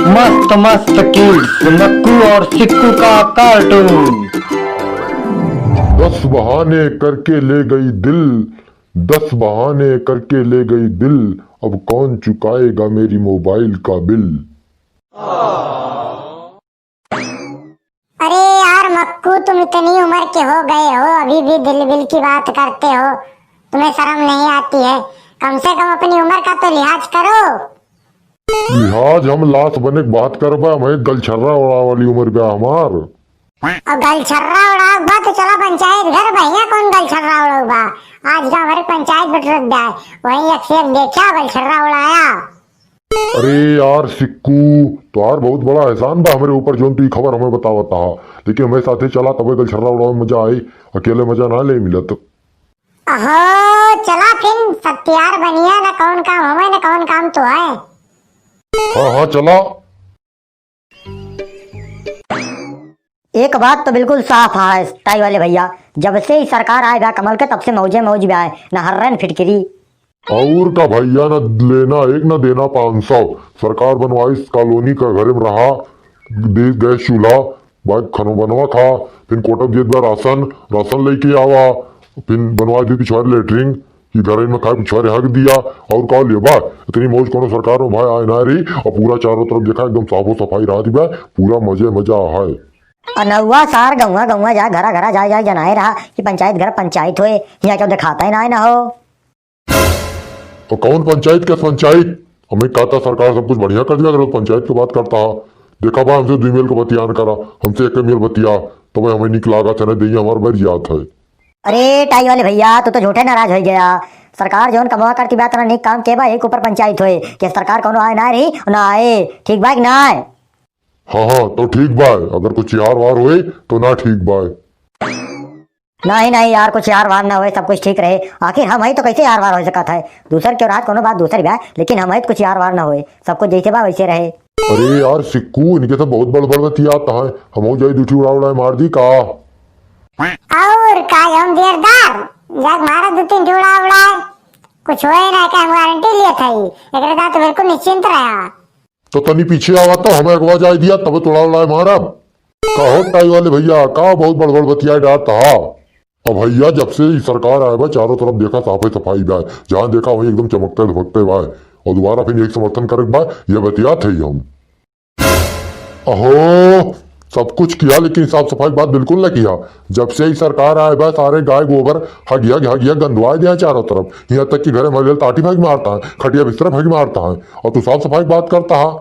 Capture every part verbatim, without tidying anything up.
मस्त मस्त किड्स, मक्कू और सिक्कू का कार्टून। दस बहाने करके ले गई दिल, दस बहाने करके ले गई दिल, अब कौन चुकाएगा मेरी मोबाइल का बिल? अरे यार मक्कू, तुम इतनी उम्र के हो गए हो, अभी भी दिल बिल की बात करते हो, तुम्हें शर्म नहीं आती है? कम से कम अपनी उम्र का तो लिहाज करो। लिहाज हम लाश बने के बात करबा, हमें गलछर्रा उड़ावे वाली उम्र बा हमार। और गलछर्रा उड़ावे बा तो चला पंचायत घर, भैया कौन गलछर्रा उड़ावे बा? आज गाँव भर पंचायत बैठक बा, वहीं एक से एक देखा गलछर्रा उड़ाया। अरे यार सिक्कू, तोहार बहुत बड़ा एहसान बा हमरे ऊपर, जौन तू ई खबर हमें बतावत हा, लेकिन हमें साथे चला, तबे गलछर्रा उड़ावे में मजा आई, अकेले मजा ना ले मिलत। अहो, चला फिन, सब तैयार बनिया, ना कौन काम हमें, ना कौन काम तो है। हाँ, हाँ, चला। एक बात तो बिल्कुल साफ है, टाई वाले भैया, जब से ई सरकार आए बा कमल के, तब से मौजे मौज बा, ना हर्रन फिटकिरी। और का भैया, ना लेना एक, ना देना पाँच सौ। सरकार बनवाइस कॉलोनी का, घरे में रहा, दे गैस चूल्हा, बाद खानो बनवा खा, फिर कोटा में जेत बा राशन, राशन लेके आवा, फिर बनवा दी पिछवारे लेटरिन, कि घरे में खाए पिछवारे हक दिया, और का लेबा? इतनी मौज कोनो सरकार में भाई आए ना रही, और पूरा चारों तरफ देखा एकदम साफो सफाई रहत बा, पूरा मजे मजा है। अनउआ सार गौवा गौवा जाए, घरा घरा जाए जाए जनाए रहा कि पंचायत घर पंचायत होए, यहाँ क्यों दिखाता ही ना, ना हो। और कौन पंचायत के पंचायत? हमें कहता सरकार सब कुछ बढ़िया कर दिया, अगर पंचायत की बात करता है। देखा बा, हमसे दुई मेल को बतियान करा, हमसे एक मेल बतिया, तबे हमें निक लागत है, ना देही हमार बैर जात है। अरे टाई वाले भैया, तू तो झूठे नाराज हो गया। सरकार जौन कमवा करती बा, तना नीक काम के बा, एक ऊपर पंचायत होए कि सरकार कौनो आए ना रही, ना आए, ठीक बा कि ना आए? हाँ, हाँ, तो ठीक बा, अगर कुछ यार वार होए तो ना ठीक बा। नहीं, नहीं यार, कुछ यार वार ना होए, सब कुछ ठीक रहे। आखिर हम हई तो कैसे यार वार हो सकत है? दूसर के रहत कोनो बात दूसर बा, लेकिन हम हई तो कुछ यार वार ना होए, सब कुछ जैसे बा वैसे रहे। अरे यार सिक्कू, इनके तो बहुत बड़ बड़ बतियात है, हम हो जाई दू ठो उड़ा उड़ा मार दी का? और का हम देरदार, जाग मारा दू तीन ठो उड़ा उड़ा, कुछ होए ना का, हम गारंटी लिए थे, एकरे साथ बिल्कुल निश्चिंत रहा। तो तनी पीछे आवा तो हमें अगवा जाए दिया, तब तोड़ा उड़ा मारब। का हो टाई वाले भैया, का बहुत बड़ बड़ बतिया डालता हा? अब भैया, जब से ई सरकार आए बा, चारों तरफ देखा साफे सफाई बा, जहाँ देखा वहीं एकदम चमकते धमकते बा। और दोबारा फिर एक समर्थन करे के बा, ये बतियात है हम। अहो, सब कुछ किया लेकिन साफ सफाई की बात बिल्कुल ना किया। जब से ई सरकार आए बा, सारे गाय गोबर हगिया हगिया गंदवाए दिया चारों तरफ, यहाँ तक कि घरे में टाटी फेंक मारता है, खटिया बिस्तर फेंक मारता है, और तू साफ सफाई की बात करता है।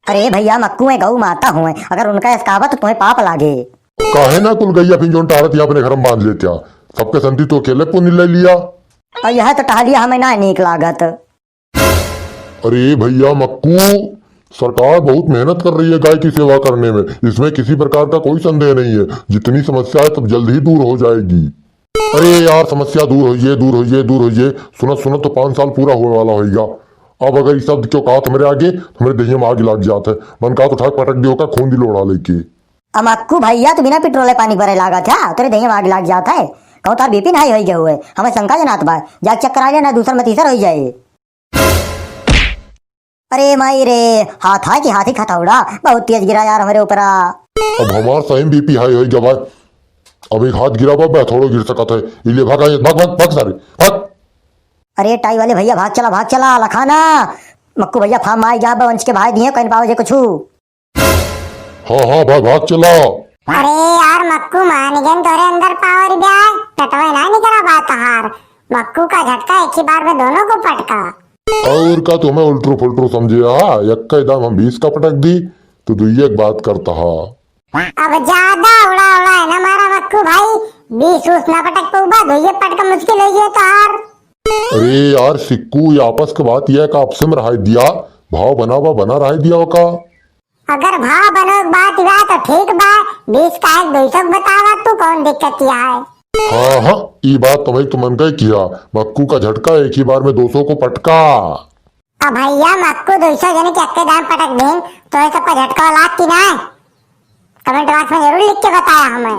अरे भैया, मक्कू में गऊ माता हुए, अगर उनका एसकावत तो तुम्हें पाप लागे। काहे ना कुल गैया फिन जौन टहरत या अपने घर में बांध लेत्या, सबके संती तो अकेले पुण्य ले लिया। और यह तो टहलिया हमें ना नीक लागत। अरे भैया मक्कू, सरकार बहुत मेहनत कर रही है गाय की सेवा करने में, इसमें किसी प्रकार का कोई संदेह नहीं है। जितनी समस्या है सब जल्द ही दूर हो जाएगी। अरे यार, समस्या दूर होइए, दूर होइए, दूर होइए। सुनत सुनत तो पाँच साल पूरा होए वाला होइगा। अब अगर ई शब्द क्यों कहा हमरे आगे, तो हमरे देहिया में आग लाग जात है। मन कहा तो उठा के पटक दियो का, खून दी लोढ़ा लेके। अब मक्कू भैया, तू बिना पेट्रोल पानी भरे लागत है, तेरे देहिया में आग लाग जात है। कहूँ तार बीपी नहीं होई गए हुए, हमें शंका जनात बा। जा चेक करा ले ना, दूसर में तीसर होई जाए। अरे माई रे, हाथ है कि हाथी खतौड़ा, बहुत तेज गिरा यार हमरे ऊपरा। अब हमार सही बीपी हाई होई गवा। अब एक हाथ गिरा बा, थोड़ो गिर सकत है। इले भाग, आइए, भाग, भाग, भाग सारे, भाग। अरे टाई वाले भैया, भाग चला, भाग चला, लखाना। मक्कू भैया फार्म में आई गा बा, वंश के भाई दिए, कहीं पावे जे कुछू। हाँ, हाँ, भाग, भाग चला। अरे यार मक्कू, मान गन तोरे अंदर पावर बा, टटवे ना निकरा बात हार। मक्कू का झटका एक ही बार में दोनों को पटका। और का तुम्हें उल्टू फुल्टू समझे हा? यक्का दाम हम बीस का पटक दी, तो दुइये एक बात करता हा। अब ज्यादा उड़ा उड़ा है ना मारा मक्कू भाई, बीस उस ना पटक पउबा, दुइये पटक मुश्किल हो गया तोहार। अरे यार सिक्कू, ये आपस के बात यह का आपसे में रहाई दिया, भाव बना बा बना रहाई दिया ओका। अगर भाव बनो के बात बा तो ठीक बा, बीस का एक दुई सौ बतावा तू, कौन दिक्कत या है? हाँ, हाँ, ई बात तो भाई तुमन का ही किया, मक्कू का झटका एक ही बार में दो सौ को पटका। अब भैया मक्कू दुई सौ जने के अक्के दाम पटक देन, तो ये सबका झटका लाग कि ना? कमेंट बॉक्स में जरूर लिख के बताया हमें।